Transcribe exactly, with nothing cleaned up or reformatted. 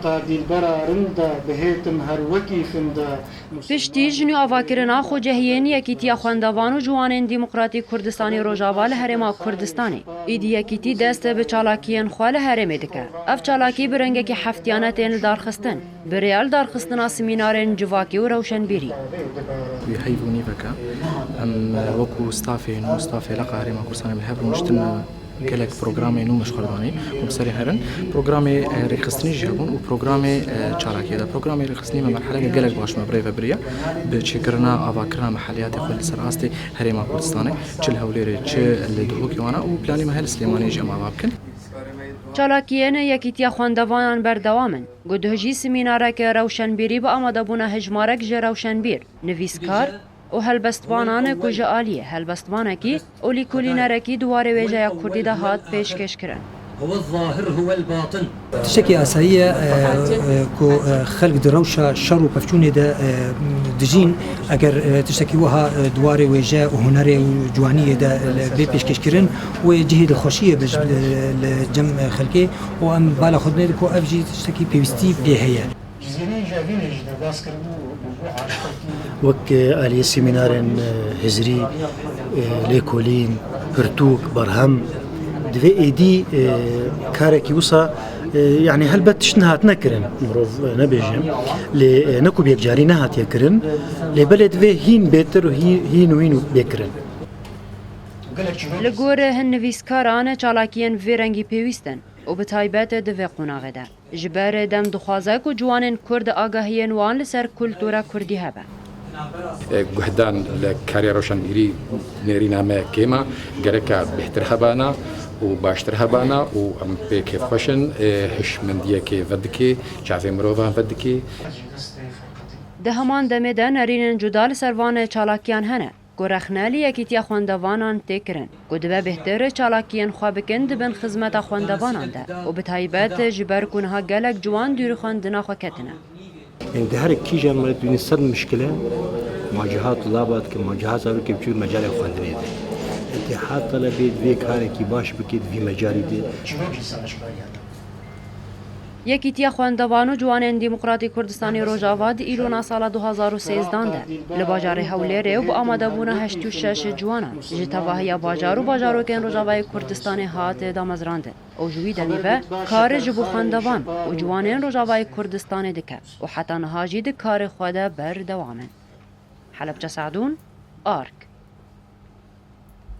Qadîlbera rind de bihêtin her wekî finda. Piştî ji nû avakirina xwecehiyên Yekîtiya Xwendevan û Ciwanên Demokratîk Kurdistanê Rojava li Herêma Kurdistanê, êdî Yekîtî dest bi çalakiyên xwe li herêmê dike. Ev çalakî bi rengekî heftiyane tên lidarxistin. Bi rêya lidarxistina semînarên civakî û rewşenbîrî. Wî heyv û nîveke em, e, wekû stafê nû, stafê leqa Herêma Kurdistanê bi hev rûniştin, e, gelek programê nû me ji xwe re danî û bi serê herin programê, e, rêxistinî jî hebûn û programê, e, çalakiyê de. Programê rêxistinî me merheleke gelek baş me bi rê ve biriye bi çêkirina avakirina meheliyatê xwe li ser astê Herêma Kurdistanê, çi li Hewlêrê, çi li Duhokê wana û planê me heye li Silêmaniyê jî em ava bikin. Çalakiyên Yekîtiya Xwendevanan berdewam in. Ku duh jî semînareke rewşenbîrî bi amadebûna hejmarek ji rewşenbîr, nivîskar û helbestvanan ku ji aliyê helbestvanekî û lîkolînerekî di warê wêjeya kurdî de hat pêşkêşkirin. هو الظاهر هو الباطن. Tiştekî asayî ye, e, e, ku, e, xelk di rewşa şer û pevçûnê de, e, dijîn, eger, e, tiştekî wiha, e, di warê wêje û hunerê û ciwaniyê de, e, bê pêşkêşkirin, wê cihê dilxweşiyê be ji, li, li cem, e, xelkê û em bala xwe dinêrin ku ev jî tiştekî pêwîstî pê heye. Ji zêdeyî jî evînê jî derbas kiribû û bû aşiqekî. Wek, e, aliyê semînarên, e, hizrî, e, lêkolîn, pirtûk, berhem, divê êdî, e, karekî wisa, e, yanî helbet tişt nehatine kirin, mirov, e, nebêje. Lê, e, ne ku bi yekcarî nehatiye kirin, lê belê divê hîn bêtir û hî-, hîn û hîn û bê kirin. Li gor hin nivîskaran çalakiyên vê rengî pêwîst in û bi taybet di vê qonaxê de. Ji ber dem dixwaze ku ciwanên Kurd agahiyên wan li ser kultura Kurdî hebe. Guhdan li karê rewşenbîrî nêrîna me kêm e, gereke bêhtir hebana û baştir hebana û em pê kêfxweş in, hişmendiyekê vedike, çavê mirovan vedike. Di heman demê de nerînên cuda li ser van çalakiyan hene. Ku rexne li Yekîtiya Xwendevanan tê kirin, ku dibe bêhtir çalakiyên xwe bikin di bin xizmeta xwendevanan de û bi taybet ji ber ku niha gelek ciwan dûrî xwendina xwe ketine. Ên di her kîjan me dûnî sed mişkile, ma ciha tulaba dike, ma ciha zarokê biçûk mecalê xwendinê de. Îtîhat Telebê divê karekî baş bike di vî mecalî de. Yekîtiya Xwendevan û Ciwanên Demokratîk Kurdistanê Rojava di îlona sala du hazar û sêzdan de li bajarê Hewlêrê û bi amadebûna heştê û şeş ciwanan ji tevahiya bajar û bajarokên Rojavayê Kurdistanê hat damezrandin û ji wî demî ve kar ji bo xwendevan û ciwanên Rojavayê Kurdistanê dike û heta niha jî di karê xwe de berdewam in. Helebce Sadûn, Ark.